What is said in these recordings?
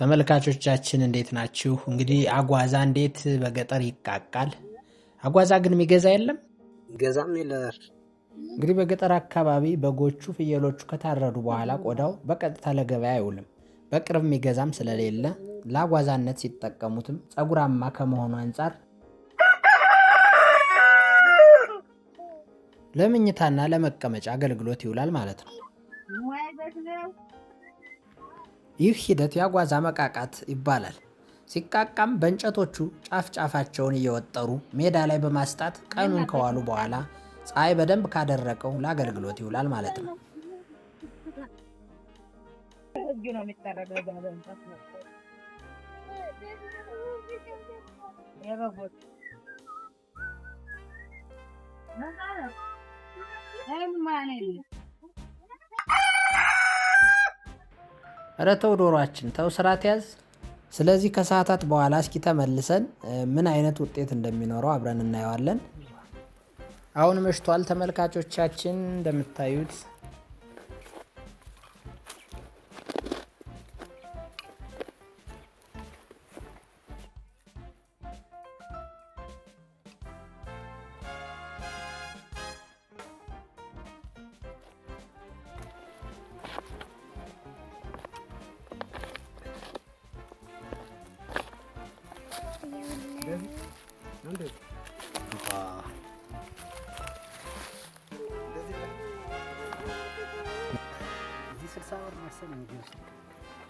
ተመልካቾቻችን እንዴት ናችሁ? እንግዲህ አጓዛ እንዴት በገጠር ይቃቃል? አጓዛ ግን የሚገዛ የለም። ገዛም የለ። እንግዲህ በገጠር አካባቢ በጎቹ፣ ፍየሎቹ ከታረዱ በኋላ ቆዳው በቀጥታ ለገበያ አይውልም። በቅርብ የሚገዛም ስለሌለ ለአጓዛነት ሲጠቀሙትም ፀጉራማ ከመሆኑ አንጻር ለምኝታና ለመቀመጫ አገልግሎት ይውላል ማለት ነው። ይህ ሂደት የአጓዛ መቃቃት ይባላል። ሲቃቃም በእንጨቶቹ ጫፍ ጫፋቸውን እየወጠሩ ሜዳ ላይ በማስጣት ቀኑን ከዋሉ በኋላ ፀሐይ በደንብ ካደረቀው ለአገልግሎት ይውላል ማለት ነው። ኧረ ተው ዶሯችን ተው ስርዓት ያዝ። ስለዚህ ከሰዓታት በኋላ እስኪ ተመልሰን ምን አይነት ውጤት እንደሚኖረው አብረን እናየዋለን። አሁን መሽቷል ተመልካቾቻችን እንደምታዩት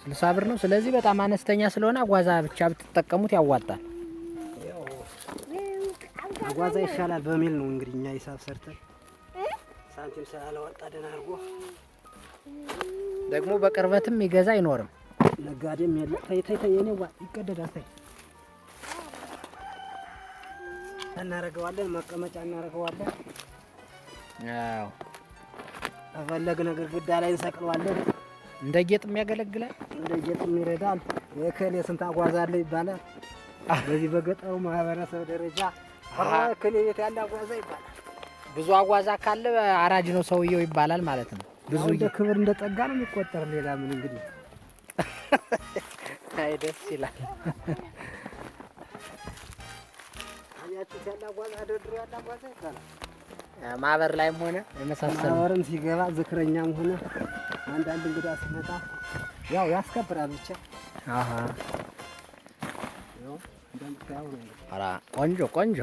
60 ብር ነው። ስለዚህ በጣም አነስተኛ ስለሆነ አጓዛ ብቻ ብትጠቀሙት ያዋጣል። አጓዛ ይሻላል በሚል ነው እንግዲህ እኛ ሂሳብ ሰርተን ሳንቲም ስላላወጣ ደህና አድርጎ ደግሞ በቅርበትም ይገዛ አይኖርም፣ ነጋዴም የለ። ተይ ተይ ተይ፣ የኔ ዋ ይቀደዳል። ተይ እናደርገዋለን፣ መቀመጫ እናደርገዋለን። አዎ ከፈለግን ግድግዳ ላይ እንሰቅለዋለን። እንደ ጌጥም ያገለግላል፣ እንደ ጌጥም ይረዳል። የእከሌ ስንት አጓዛ አለ ይባላል። በዚህ በገጠሩ ማህበረሰብ ደረጃ እከሌ ቤት ያለ አጓዛ ይባላል። ብዙ አጓዛ ካለ አራጅ ነው ሰውየው ይባላል ማለት ነው። ብዙ እንደ ክብር እንደ ጠጋ ነው የሚቆጠር። ሌላ ምን እንግዲህ። አይ ደስ ይላል። አያችሁት ያለ አጓዛ ደድሮ ያለ አጓዛ ይባላል። ማህበር ላይም ሆነ የመሳሰሉ ማህበርም ሲገባ ዝክረኛም ሆነ አንዳንድ እንግዳ ሲመጣ ያው ያስከብራል ብቻ። አሃ ኧረ ቆንጆ ቆንጆ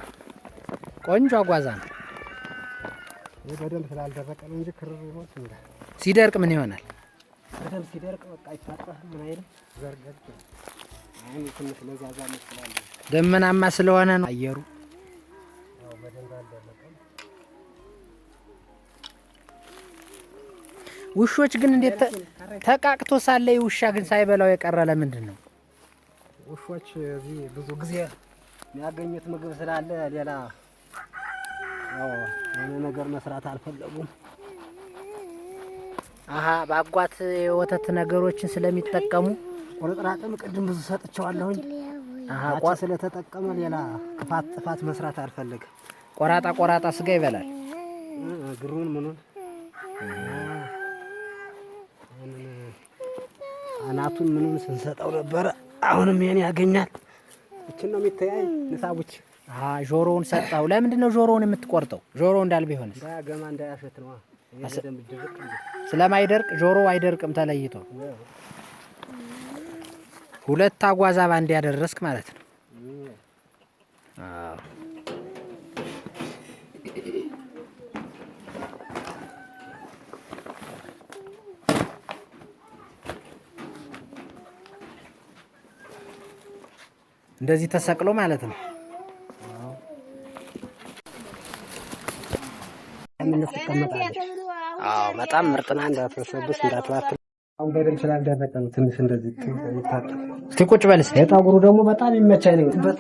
ቆንጆ አጓዛ ነው። ይህ በደንብ ስላልደረቀ ነው እንጂ ክርር ብሎ ይላል። ሲደርቅ ምን ይሆናል? በደንብ ሲደርቅ በቃ አይታጠፍም፣ ምን አይልም፣ ዘርገግ። አሁን ትንሽ ለዛዛ መስላለ። ደመናማ ስለሆነ ነው አየሩ። ያው በደንብ አልደረቀም። ውሾች ግን እንዴት ተቃቅቶ ሳለ ውሻ ግን ሳይበላው የቀረ ለምንድን ነው? ውሾች እዚህ ብዙ ጊዜ የሚያገኙት ምግብ ስላለ ሌላ ያው የሆነ ነገር መስራት አልፈለጉም። አሀ በአጓት የወተት ነገሮችን ስለሚጠቀሙ ቁርጥራጥም ቅድም ብዙ ሰጥቼዋለሁኝ። አሀ ቋ ስለተጠቀመ ሌላ ክፋት ጥፋት መስራት አልፈለገም። ቆራጣ ቆራጣ ስጋ ይበላል። ግሩን ምኑን አናቱን ምኑን ስንሰጠው ነበረ። አሁንም ይሄን ያገኛል። እችን ነው የሚተያይ ንሳቡች። አሀ ጆሮውን ሰጠው። ለምንድን ነው ጆሮውን የምትቆርጠው? ጆሮ እንዳል ቢሆንስ እንዳያገማ እንዳያሸት ነው። ስለማይደርቅ ጆሮ አይደርቅም ተለይቶ። ሁለት አጓዛ ባንድ ያደረስክ ማለት ነው። አዎ እንደዚህ ተሰቅሎ ማለት ነው። አዎ በጣም ምርጥ ናት። እንዳትበሰብስ እንዳትባክል። አሁን በደንብ ስላልደረቀ ነው ትንሽ እንደዚህ ይታጠብ። እስቲ ቁጭ በል እስቲ። የጠጉሩ ደግሞ በጣም ይመቻኝ ነው።